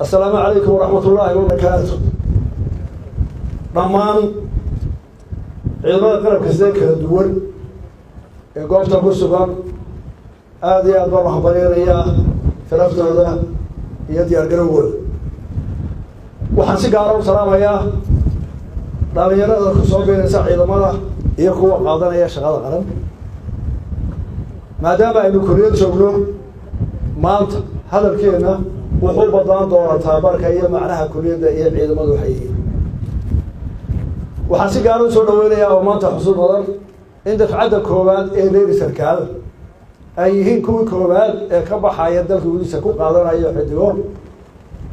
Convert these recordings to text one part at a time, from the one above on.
Assalaamu calaykum waraxmatullaahi wabarakaatu. Dhammaan ciidamada qalabka sida kala duwan ee goobta ku sugan, aada iyo aad baan waxbareynayaa sharaftooda iyo diyaargarowgooda. Waxaan si gaara u salaamayaa dhalinyarada ku soo biiraysa ciidamada iyo kuwa qaadanaya shaqada qaran. Maadaama aynu kuliyad joogno maanta, hadalkeena wuxuu badnaan doonaa tababarka iyo macnaha kuliyadda iyo ciidamadu waxay yihiin. Waxaan si gaara usoo dhaweynayaa oo maanta xusuus badan in dafcadda koowaad ee leyli sarkaal ay yihiin kuwii koowaad ee ka baxaya dalka gudihiisa, ku qaadanayo xidigo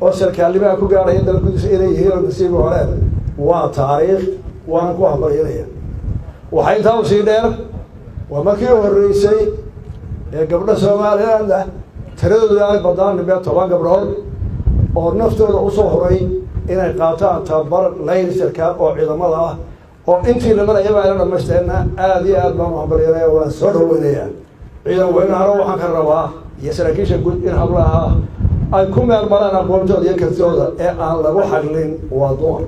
oo sarkaalnimaha ku gaaraya dalka gudihiisa inay yihiin oo nasiibi horeen. Waa taariikh, waana ku hambalyanaya. Waxaa intaa usii dheer, waa markii horreysay ee gabdho Somaliland ah, tiradooda aanay badnaan nimee 10 gabdhood, oo naftooda usoo horay inay qaataan tababar layli sarkaal oo ciidamada ah, oo intii la marayaba ayla dhamaysteenna. Aada iyo aad baan u hambalyanaya, waan soo dhaweynayaa. Ciidan weynahana waxaan ka rabaa iyo saraakiisha guud in hablaha ay ku meel maraan aqoontooda iyo kartidooda ee aan lagu xaglin waa dumar.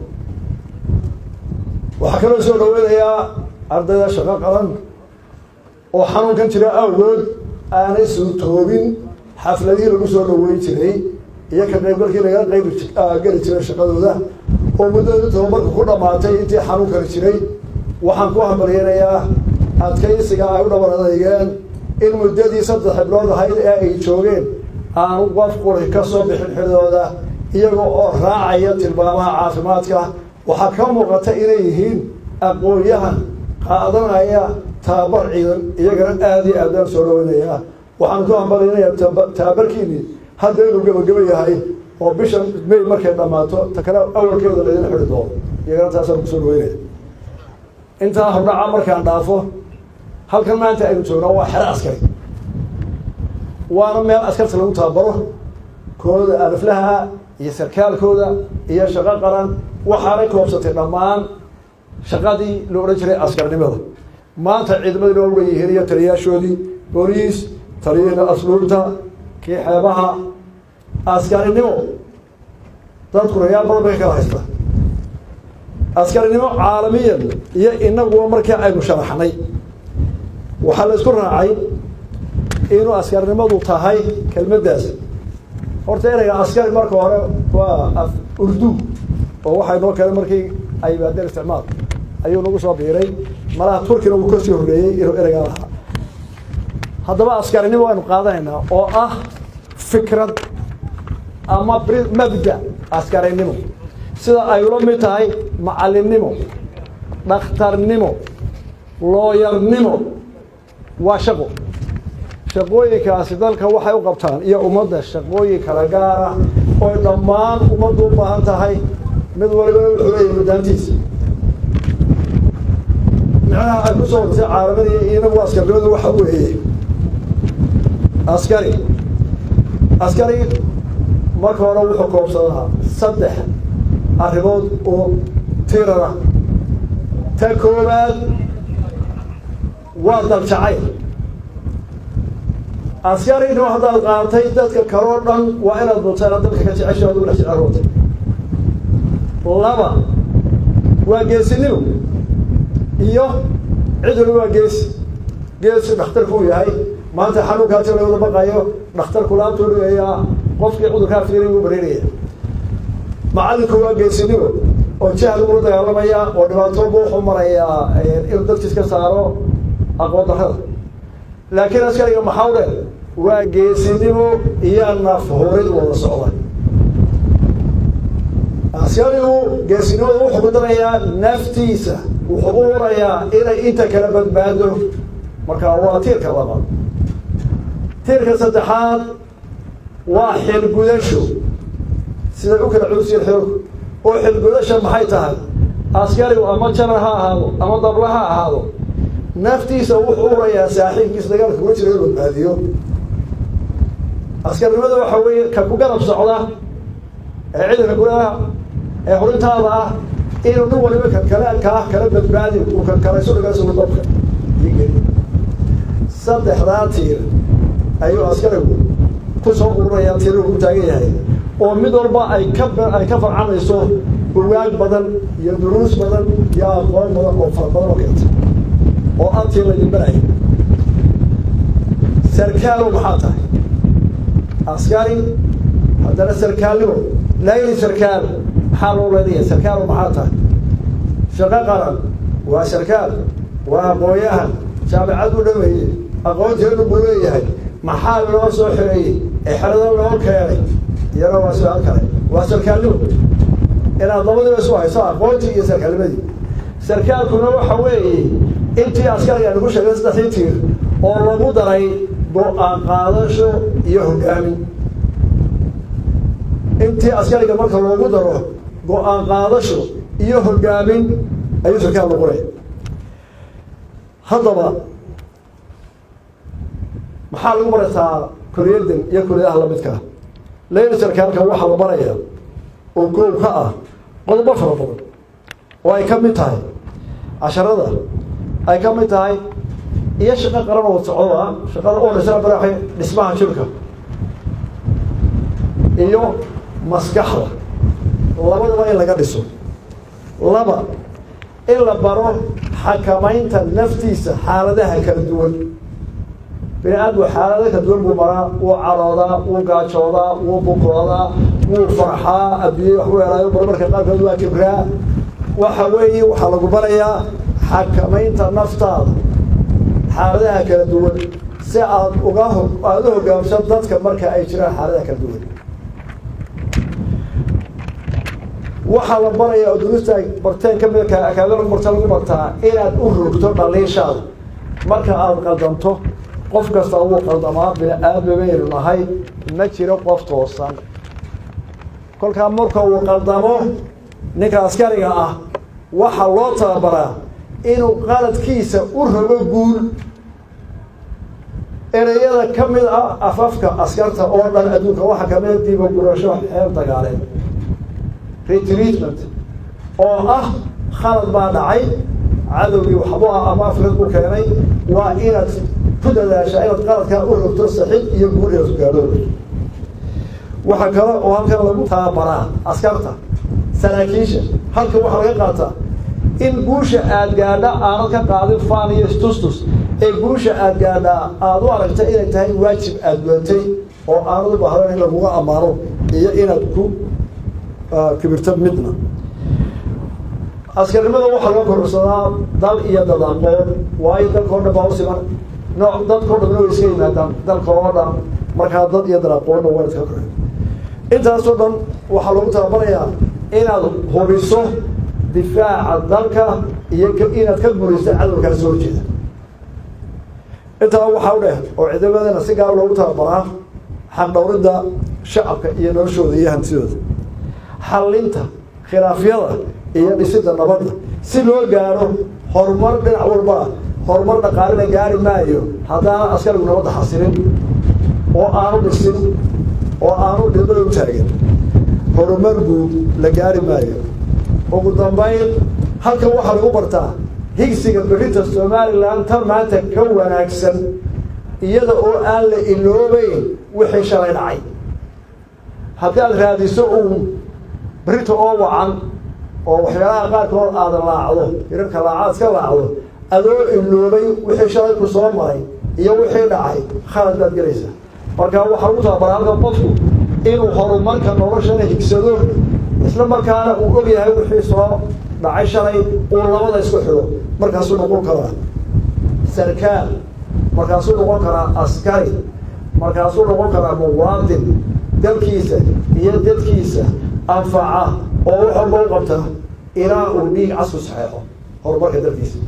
Waxaa kaloo soo dhaweynayaa ardayda shaqo qaran oo xanuunkan jira awgood aanay suurtoobin xafladihii lagu soo dhaweyn jiray iyo ka qaybgalkii laga qayb geli jiray shaqadooda, oo muddada tababarka ku dhamaatay intii xanuunkani jiray. Waxaan ku hambalyeynayaa adkaysiga ay u dhabar adeygeen in muddadii 3 bilood ahayd ee ay joogeen aanu qof quri ka soo bixin xidooda, iyaga oo raacaya tilmaamaha caafimaadka. Waxaa ka muuqata inay yihiin aqoon-yahan qaadanaya tababar ciidan. Iyagana aada iyo aad baan soo dhaweynayaa. Waxaan ku hambalyeynayaa tababarkiinii hadda inuu gebageba yahay, oo bisha May markay dhammaato ta kale awalkeeda laydin xidhi doono. Iyagana taasaan kusoo dhaweynaya. Intaa hordhaca markaan dhaafo, halkan maanta aynu joognaa waa xero askari, waana meel askarta lagu tababaro, kooda aliflaha iyo sarkaalkooda iyo shaqo qaran. Waxaanay koobsatay dhammaan shaqadii la odhan jiray askarnimada. Maanta ciidamadii noo ugan yihiin iyo taliyaashoodii booliis, taliyihii asluubta, kii xeebaha. Askarinimo dadku rayaal badan bay ka kala haysta. Askarinimo caalamiyan iyo inaguba markii aynu sharaxnay, waxaa la isku raacay inuu askarnimadu tahay kelmaddaas. Horta ereyga askari marka hore waa af Urdu, oo waxay noo keenay markii ay yimaadeen isticmaal ayuu nagu soo biiray. Malaha Turkina wuu kasii horreeyey inuu ereygaa lahaa. Haddaba askarinimo aynu qaadanaynaa oo ah fikrad ama mabda. Askarinimo sida ay ula mid tahay macallinnimo, dhakhtarnimo, looyarnimo, waa shaqo. Shaqooyinkaasi dalka waxay u qabtaan iyo ummadda shaqooyin kala gaara oy dhammaan ummaddu u baahan tahay. Mid walibana wuxuu leeyahay muddaantiisa. Micnaha ay ku soo hortay caalamada iyo inagu askarnimadu waxa weeye askari. Askari marka hore wuxuu koobsadaa saddex arrimood oo tiirara. Ta koowaad waa daljacayl. Askarinimo haddaad qaatay, dadka kaloo dhan waa inaad mutaan dalka ka jecesha ad ugu dhex jecel. Laba waa geesinimo, iyo cid waliba waa geesi. Geesi dhakhtarku uu yahay. Maanta xanuunkaasi laga wada baqayo, dhakhtarku laabtuu dhigayaa, qofkii cudurkaa fiiray wuu bareeraya. Macallinku waa geesinimo, oo jahli ula dagaalamaya, oo dhibaato bu wuxuu marayaa inuu dadkiis ka saaro aqoon darrada. Laakiin askariga maxaa u dheer? Waa geesinimo iyo nafhurid wada socda. Askarigu geesinimada wuxuu ku darayaa naftiisa, wuxuu u hurayaa inay inta kala badbaado. Marka waa tiirka labaad. Tiirka saddexaad waa xilgudasho. Siday u kala culusyiin xilku oo xilgudasha maxay tahay? Askarigu ama janar ha ahaado ama dabla ha ahaado, naftiisa wuxuu u hurayaa saaxiibkiisa dagaalka kula jira inuu badbaadiyo. Askarnimada waxa weeye ka ku garab socda ee ciidanka kulaha ee hurintaada ah inuu nin waliba ka kale kaa kala badbaadi, uu ka kale isu dhiga isugu dabka iyo geli. Saddexdaa tiir ayuu askarigu ku soo ururayaa, tiir uu ku taagan yahay. Oo mid walba ay ka farcamayso bugaag badan iyo duruus badan iyo aqoon badan oo fara badan oo keenta oo antii laydin baraya. Sarkaalow maxaa tahay? Askari, haddana sarkaalnimo, layli sarkaal maxaa loo leynaya? Sarkaalow maxaa tahay? Shaqo qaran waa sarkaal, waa aqoon-yahan, jaamicad buu dhameeyey, aqoonteenu buu leeyahay. Maxaa loo soo xireeyey ee xerada loo keenay? Iyana waa su-aal kale. Waa sarkaalnimo inaad labadiiba isu hayso, aqoontii iyo sarkaalnimadii. Sarkaalkuna waxa weeye intii askariga nagu sheegay, saddexdii tiir oo lagu daray go-aan qaadasho iyo hogaamin. Intii askariga marka loogu daro go-aan qaadasho iyo hogaamin ayuu sarkaal noqonaya. Haddaba maxaa lagu barataa kuliyadan iyo kuliyadaha lamidkaa? Leyli sarkaalka waxaa la barayaa oo koow ka ah qodobo fara badan oo ay ka mid tahay casharada ay ka mid tahay iyo shaqo qaran oo socdoba. Shaqada oo dhisana baraxay dhismaha jirka iyo maskaxda labadaba in laga dhiso. Laba, in la baro xakamaynta naftiisa xaaladaha kala duwan. Bini aadmu xaalado kala duwan buu maraa: wuu caroodaa, wuu gaajoodaa, wuu bukoodaa, wuu farxaa, adduunya wax ku helaayo, marmarka qaarkood waa kibraa. Waxa weeye waxaa lagu barayaa xakamaynta naftaada xaaladaha kala duwan, si aad uga aada u hogaamsan dadka marka ay jiraan xaaladaha kala duwan. Waxaa la barayaa oo duruusta ay barteen kamida akaadada lagu barta lagu bartaa inaad u rogto dhaliishaada marka aada qaldanto. Qof kasta wuu qaldamaa, bini aadmi baynu nahay, ma jiro qof toosan. Kolkaa marka uu qaldamo ninka askariga ah, waxaa loo tababaraa inuu qaladkiisa u rogo guul. Ereyada ka mid ah afafka askarta oo dhan adduunka waxaa kamid a dibagurasho xeel dagaaleed, retreatment, oo ah khalad baa dhacay, cadowgii waxbu ah ama afrid buu keenay, waa inaad ku dadaashaa inaad qaladkaa u rogto saxid iyo guul inaad ku gaadho. Waxaa kale oo halkan lagu tababaraa askarta saraakiisha. Halkan waxaa laga qaataa in guusha aada gaadha aanad ka qaadin faan iyo istustus, ee guusha aada gaadhaa aada u aragta inay tahay waajib aada gudatay oo aanad u baahdan in laguga ammaano iyo inaad ku kibirto midna. Askarnimada waxaa laga kororsadaa dal iyo dad aqoon, waayo dalka o dhan baa u siman nooc, dadkao dhanna way iska yimaadaan dalka oo dhan. Markaa dad iyo dal aqoonna waa iska kor. Intaasoo dhan waxaa lagu tababarayaa inaad hubiso difaaca dalka iyo inaad ka guurayso cadowga kala soo horjeeda. Intaa waxaa u dheh oo ciidamadana si gaar loogu tababaraa xaqdhowridda shacabka iyo noloshooda iyo hantidooda, xallinta khilaafyada iyo dhisidda nabadda, si loo gaaro horumar dhinac walba. Horumar dhaqaale la gaari maayo haddaana askarigu nabadda xasilin oo aanu dhisin oo aanu dhibada u taagin. Horumar guud la gaari maayo. Ugu dambayn, halkan waxaa lagu bartaa higsiga berrinta Somaliland tan maanta ka wanaagsan, iyada oo aan la iloobeyn wixii shalay dhacay. Haddii aad raadiso uun berrita oo wacan oo waxyaalaha qaarkood aada laacdo, hirarka laacaad iska laacdo, adoo iloobay wixii shalay ku soo maray iyo wixii dhacay, khalad baad gelaysaa. Marka waxaa lagu tababaraa halkan qofku inuu horumarka noloshana higsado, isla markaana uu og yahay wixii soo dhacay shalay, uu labada isku xidho. Markaasuu noqon karaa sarkaal, markaasuu noqon karaa askari, markaasuu noqon karaa muwaadin dalkiisa iyo dadkiisa anfaca oo wax walba u qabta ilaa uu dhiig casku saxeexo horumarka dalkiisa.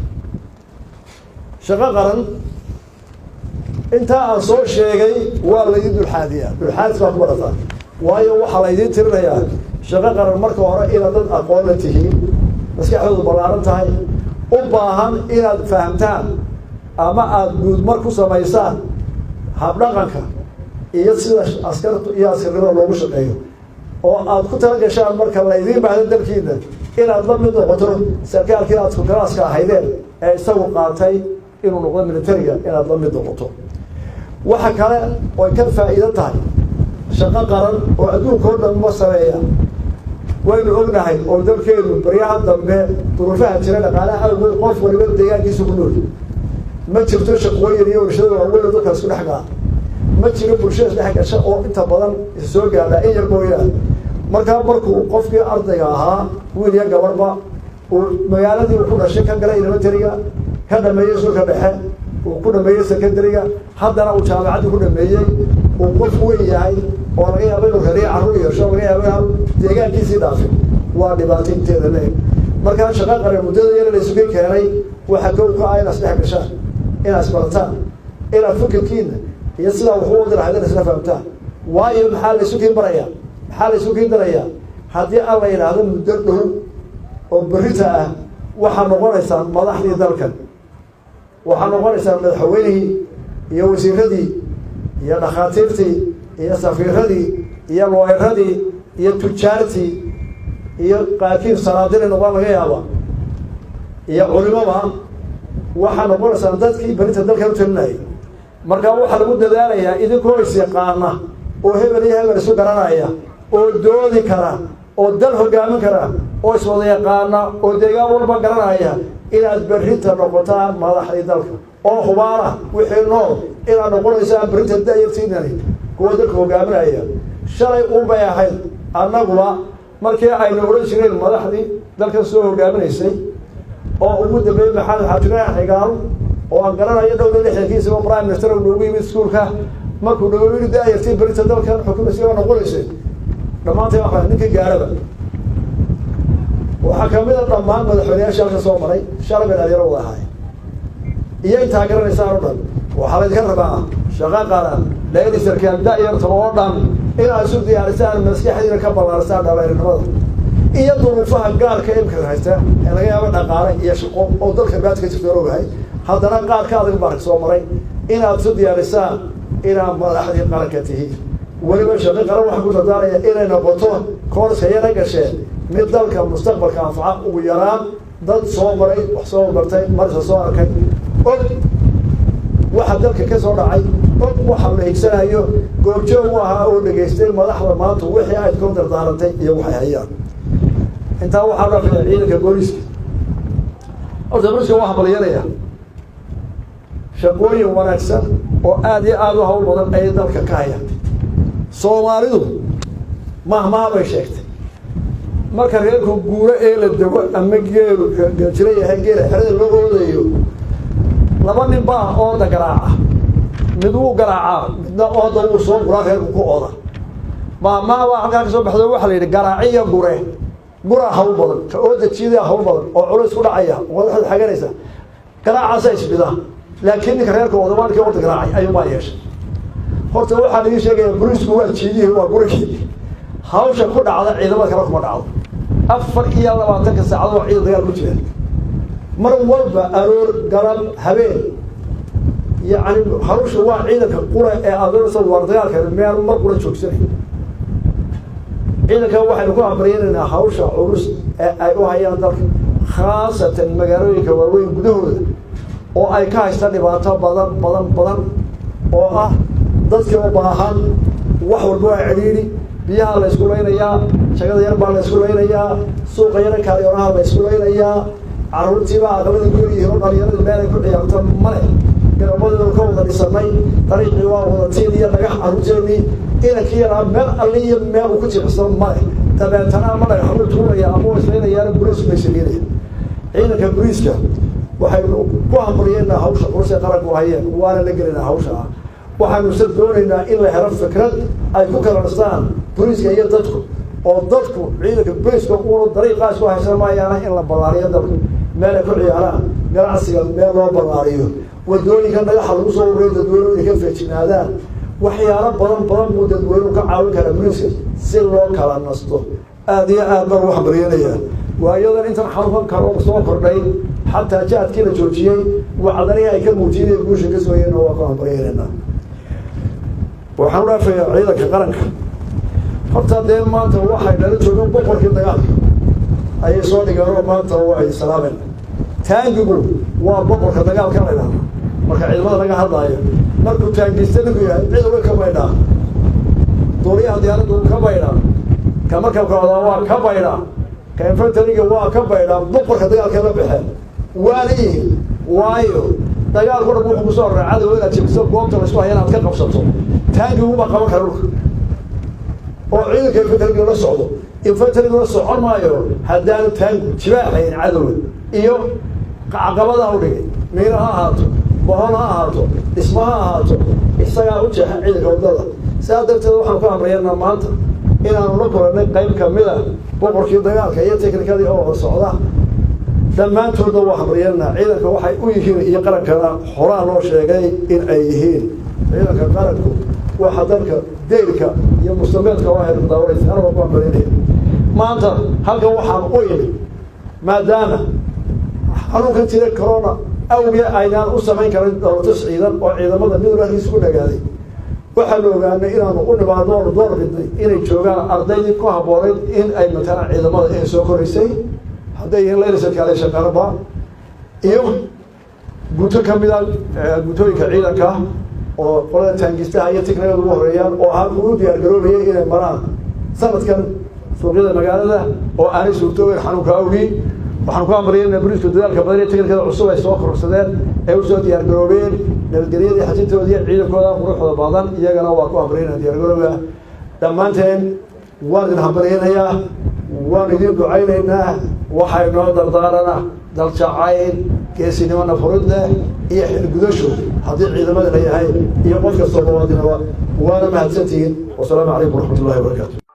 Shaqo qaran intaa aan soo sheegay waa laydin dulxaadiyaa, dulxaadis baa ku barataa, waayo waxaa laydiin tirinayaa shaqo qaran marka hore inaad dad aqoon la tihiin, maskaxdoodu ballaaran tahay, u baahan inaad fahamtaan ama aada guudmar ku samaysaan habdhaqanka iyo sida askartu iyo askarnimada loogu shaqeeyo, oo aad ku tala gashaan marka laydiin baahdo dalkiina inaad la mid noqoto sarkaalkii aad kugalaaska ahaydeen ee isagu qaatay inuu noqdo militariga, inaad la mid noqoto. Waxa kale oy ka faa'iido tahay Shaqo qaran oo adduunka oo dhan ma sameeya. Waynu ognahay oo dalkeenu baryaha dambe duruufaha jira dhaqaalaha awgeed qof waliba deegaankiisa ku nool. Ma jirto shaqooyin iyo warshada waaweyn oo dadka isku dhex gala. Ma jiro bulshada isdhex gasha oo inta badan is soo gaadha, in yar mooyaane. Markaa markuu qofkii ardayga ahaa, wiil iyo gabarba, uu magaaladii uu ku dhashay ka galay elementary-ga, ka dhameeyey iskuulka dhexe, uu ku dhameeyey secondary-ga, haddana uu jaamacaddii ku dhameeyey, uu qof weyn yahay oo laga yaabo inuu reeriya carruur yeesho, laga yaabo inaanu deegaankiisii dhaafin, waa dhibaato inteeda leeg. Markaa shaqo qaran muddada yar la isuga keenay waxaa kow ka ah inaad isdhex gashaan, inaad isbarataan, inaad fikirkiina iyo sidaa wax u wadi lahayd inaad isla fahamtaan. Waayo, maxaa la isu kiin barayaa? Maxaa la isu kiin darayaa? Haddii aan la yidhaahdo muddo dhow oo berrita ah waxaa noqonaysaa madaxdii dalkan, waxaa noqonaysaa madaxweynihii iyo wasiiradii iyo dhakhaatiirtii iyo safiiradii iyo lawyer-adii iyo tujaartii iyo qaarkiin sanaadiri noqon laga yaaba iyo culimaba, waxaa noqonaysaa dadkii berinta dalkan u talinayay. Marka waxaa lagu dadaalayaa idinkoo is yaqaana oo hebel iyo hebel isu garanaya oo doodi kara oo dal hogaamin kara oo iswada yaqaana oo deegaan walba garanaya inaad berrinta noqotaan madaxdii dalka, oo hubaana wixii nool inaad noqonaysaan berrinta da'yartiinani kuwa dalka hogaaminaya. Shalay unbay ahayd annaguba markii aynu odhan jireen madaxdii dalkan soo hogaaminaysay oo ugu dambeeyey Maxamed Xaaji Ibraahim Xigaal, oo aan garanayo dhowr 60-kiisaba prime minister noogu yimid iskuulka, markuu nagu yidhi da'yartii berrinta dalkan xukumaysa waa noqonaysay, dhammaanteen waa ninkii gaaraba. Waxaa kamid a dhammaan madaxweyneyaasha halka soo maray shalay bay dhalinyaro wada ahaay iyo intaa garanaysaan o dhan. Waxaa laydinka rabaa shaqo qaran laydi sarkaal da'yarta oo dhan inaad isu diyaarisaan, maskaxdiina ka ballaarisaan dhalinyarinimada iyo duruufaha gaarka imika haysta ee laga yaabo dhaqaale iyo shaqo oo dalka baad ka jirto ogahay, haddana qaar ka adag baa soo maray, inaad isu diyaarisaan inaad madaxdii qaranka tihiin. Weliba shaqo qaran waxaa ku dardaaraya inay noqoto course-ka yara gasheen mid dalka mustaqbalka anfaca. Ugu yaraan dad soo maray, wax soo bartay, marisa soo arkay, og waxa dalka ka soo dhacay, og waxa la higsanayo, goobjoog u ahaa oo dhegaystay madaxda maanta wixii ayd ku dardaarantay iyo waxay hayaan. Intaa waxaa dhaafaya ciidanka booliiska. Horta booliiska waa hambalyanaya, shaqooyin wanaagsan oo aada iyo aada u hawl badan ayay dalka ka hayaan. Soomaalidu mahmaha bay sheegtay: marka reerku guuro ee la dego ama geelu jira yahay, geela xerada loo oodayo, laba nin baa ooda garaaca. Mid wuu garaacaa, midna ooda wuu soo guraa, reerku ku ooda. Mahmaha baa halkaa ka soo baxdo. Waxaa la yidhi garaaciya gure, guraa hawl badan, ka ooda jiidaa hawl badan oo culays ku dhacaya, wadaxda xaganaysa, garaacaasa isbida, laakiin ninka reerka ooda waa ninkii ooda garaacay ayuunbaa yeeshay. Horta waxaan idiin sheegaya, boliisku waa jiidihii, waa gurigii. Hawsha ku dhacda ciidamada kale kuma dhacdo. 24-ka saacadood waa ciidan dagaal ku jira, mar walba, aroor, galab, habeen. Yacni hawsha waa ciidanka qura ee adoonaysa waar dagaalka meel mar qura joogsanay. Ciidanka waxaynu ku hambaryanaynaa hawsha culus ee ay u hayaan dalka, khaasatan magaalooyinka waaweyn gudahooda oo ay ka haystaan dhibaato badan badan badan oo ah dadkii u baahan. Wax walba waa cidhiidhi, biyaha la ysku laynayaa, jagada yar baa la ysku laynayaa, suuqa yara kaariyoonaha la ysku laynayaa, carruurtiibaa aqalada ku yaryihiin oo dhalinyaradii meel ay ku ciyaarto male. Garoomadiinu ka wada dhisanay, dariiqii waa wada tiin iyo dhagax. Carruurteennii, inankii yaraa meel alli iyo meel uu ku jicsado male. Dabeetana ama dhagax buu tuuraya ama u islaynayaana, boliisku bay sameynaya. Ciidanka boliiska waxaynu ku hambalyeynaa hawsha culus ee qaranku hayeen, waana la gelaynaa hawsha ah. Waxaanu se doonaynaa in la helo fikrad ay ku kala dhistaan boliiska iyo dadku, oo dadku ciidanka boliiska uuna dariiqaas ku haysan maayaana in la ballaariyo dalka, meel ay ku ciyaaraan, ganacsiga meel loo ballaariyo, wadooyinka dhagaxa lagu soo ururiyo, dadweynuhu inay ka feejignaadaan. Waxyaalo badan badan buu dadweynuhu ka caawin karaa boliiska si loo kala nasto. Aada iyo aad baan u hambalyeynayaa waayadan intan xanuunkan kale soo kordhay, xataa jaadkii la joojiyey, wacdanihii ay ka muujiyeen, guusha ka sooyeen, waa ku hambalyeynayna. Waxaan u dhaafayaa ciidanka qaranka. Horta dee maanta waxay nala joogaan boqorkii dagaalka ayay soo dhigeen oo maanta waa salaameen. Taangigu waa boqorka dagaalka la idhahda marka ciidamada laga hadlaayo. Markuu taangista ninku yahay, cid uga ka maydhaa. Duuliyaha diyaaradda wuu ka baydhaa, ka markabka wadaa waa ka baydhaa, ka infantry-ga waa ka baydhaa. Boqorka dagaalkay la baxeen waana yihiin, waayo dagaalku dhan wuxuu kusoo horray cadow inaad jebiso, goobta laysku haya inaad ka qabsato. Taangiguba qaban kara dhulka oo ciidanka infantry-ga la socdo. Infantry-gula socon maayo haddaanu taangu jibaaxayn cadowga iyo caqabadaha u dhigay. Miino ha ahaato, bohol ha ahaato, dhismo ha ahaato, isagaa u jeexa ciidanka waddada. Sidaa darteed waxaanu ka hamrayanaa maanta inaanu la kulannay qayb kamida boqorkii dagaalka iyo teknikadii oo socda. Dhammaantoodna waa hamriyanaa. Ciidanka waxay u yihiin iyo qarankana horaa loo sheegay in ay yihiin ciidanka qaranku waxa dalka deylka iyo mustameedka oo hayr daawanaysa. Anagoo ku hamraynaya maanta halkan waxaan u imid, maadaama xanuunkan jira corona awgee aynaan u samayn karin dowlatus ciidan oo ciidamada midwal halkiisa ku dhagaaday, waxaanu ogaanay inaanu u nimaadno oonu door bidnay inay joogaan ardaydii ku habboonayd in ay matalaan ciidamada ee soo koraysay, hadday yihiin laylisarkaale shaqarba iyo guto ka mida gutooyinka ciidanka oo qolada taangistaha iyo tiknigada ugu horeeyaan, oo ahaa kugu diyaar garoobayay inay maraan sanadkan suuqyada magaalada oo aanay suurtoogeyn xanuunka awgii. Waxaan ku amriyayna boliisku dadaalka badan ee teknikada cusub ay soo kororsadeen ee usoo diyaargaroobeen nabadgelyadii xajintoodii ciidankooda quruxda badan, iyagana waa ku amriyayna diyaargarooga. Dhammaanteen waan idin hambaryaynayaa, waan idin ducaynaynaa. Waxay noo dardaarana daljacayl, geesinimo nafurid leh iyo xilgudasho haddii ciidamada la yahay iyo qof kastoo muwaadinaba. Waana mahadsantihiin. Wasalaamu calaykum waraxmat ullahi wabarakaatu.